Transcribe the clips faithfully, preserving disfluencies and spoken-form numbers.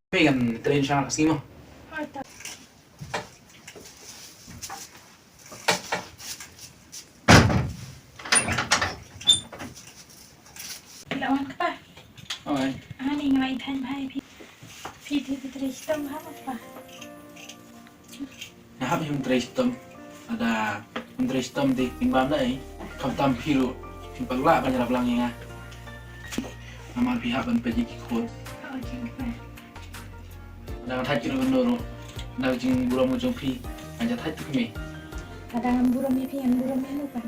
Phi ngan train sha ka sngi mo. Oi. Ani ngai than bhai phi. Phi phi phi trei shitom ha pa. Nga hap ïa u trei shitom. Lada u trei shitom te phin bam dei. Khamtam phi ruh phin pang lah ban ïarap lang ïa nga. Namar phi hap ban peit ïa ki khun. Lada nga thait ki ruh ban dur ruh. Lada ka jingburom ka jong phi. Nga ja thait tu kmie. Lada ngam burom ïa phi, ngam burom ïa no pat.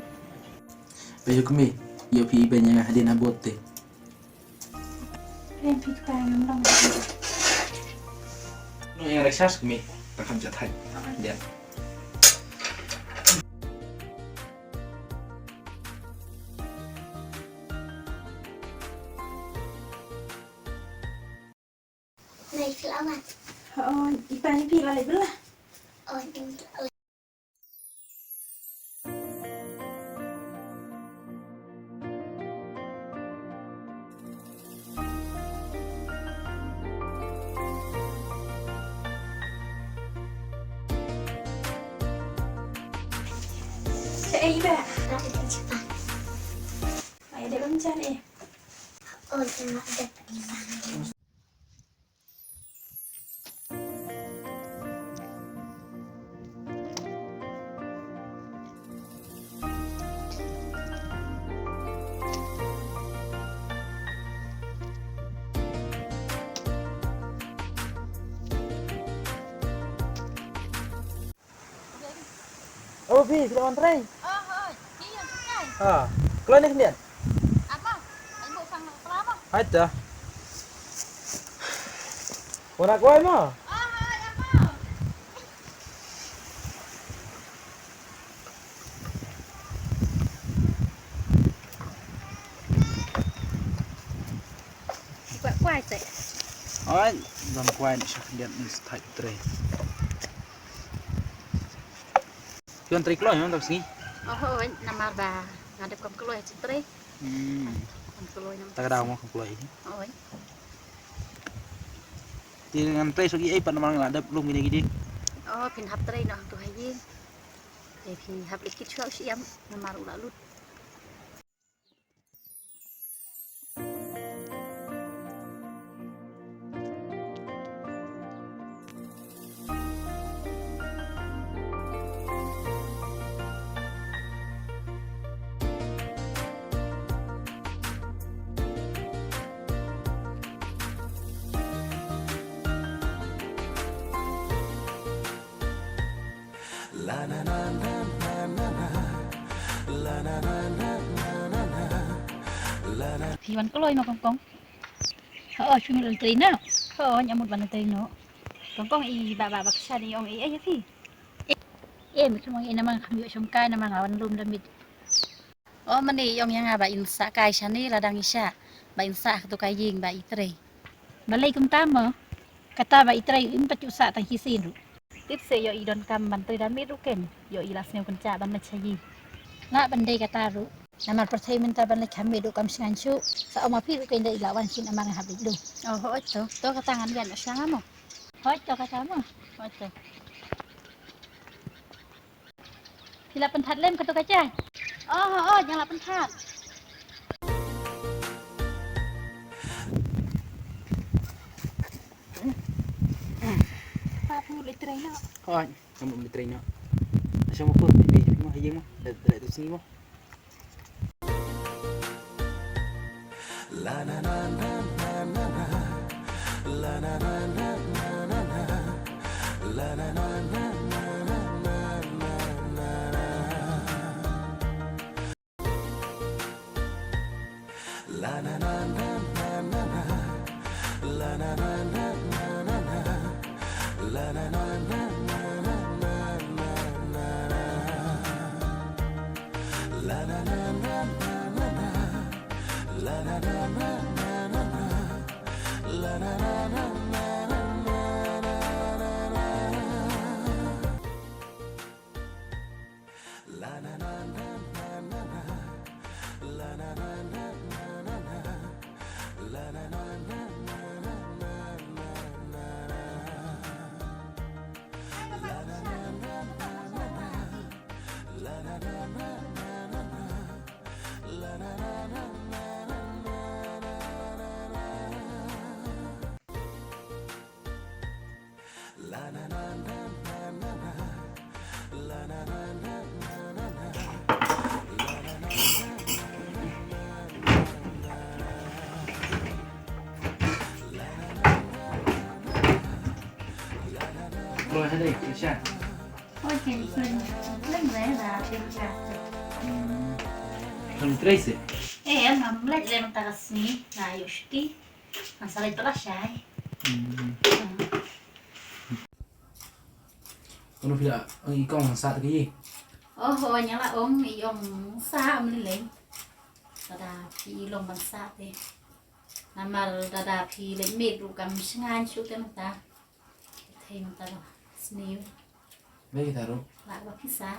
Peit ïa kmie. Ïa phi i ben ïa nga hadien ha bot te. Ren phi kpa ngam long. No ïa recharge kmie. Ta kham ja thait. Dep. Nai phi la wan. Oh, i pa ni phi la leit bela. Oh, ni la. Sa ei ba? Ai da bam jan eh. Oh, jangan ada. Oh, phi, phi la wan trei? Oh, hooid. Phi ïa trei? Ah, kloi ne khyndiat? Ap mo. Ai buh sang na kpla mo. Hooid da. Wan kloi mo. Oh, hooid, ap mo. Kwah kwai te. Hooid, dang kwai ne sha khyndiat ne sa thait trei. Phi wan trei kloi mo, tang sngi? Oh, hooid, namar ba nga dep kam kloi ha trei. Hmm. Kam kloi namar. Ta ka daw mo kam kloi. Hooid. Te ngan trei shuh ei pat namar nga la dep lum kine ki ding. Oh, phin hap trei noh hangtu ha ïing. Te phi hap leit kit shuwa u Syiam namar u la lut. Phi wan kloi mo Kongkong? Ho, phi mut wan trei noh? Ho, nga mut wan trei noh. Kongkong, i Bah Bah Bakshan i ong ei ei ïa phi? Eh, mut ong ei namar ngam ïoh shong kai namar nga wan lum da miet. Oh, mane i ong ïa nga ba in sah kai shane la dang i shah. Ba in sah ha kato ka ïing ba i trei. Balei kumta mo? Kata ba i trei im pat ju sah tang shisien ruh. Tip se ïoh i donkam ban trei da miet ruh ken. Ïoh i la sngewkynjah ban leit sha ïing. Lah ban dei kata ruh. Namar pyrthei mynta ban leit ha miet ruh kam shngaiñ shuh. Sa ong ma phi ruh ken da i la wan shin namar nga hap leit lum. Oh, hooid to. To kata ngan ïaid noh sha nga mo. Hooid to kata mo. Hooid to. Phi la pynthat lem kato ka jaiñ? Oh, oh, oh, nga la pynthat. Pa, phi mut leit trei noh? Hooid, nga mut leit trei noh. Sha mo ko, phi mo ha ïing mo, da da tu sngi mo. Ade, Isha. Oi, kin kun, kun le da, kin ka. Hmm. Kan trace. Eh, ngam leh lem ta ka sngi, nga ïoh shuti. Nga sa leit tala shai. Hmm. Hmm. Kano phi la ong i kong sa ta ki? Oh, oh, nga la ong i ong sa am lei lei. Lada phi i long ban sa te. Namar lada phi leit miet ruh kam shngaiñ shuh te mynta. Thei mynta ruh sniew. Lei kita ruh. Lah ba phi sa.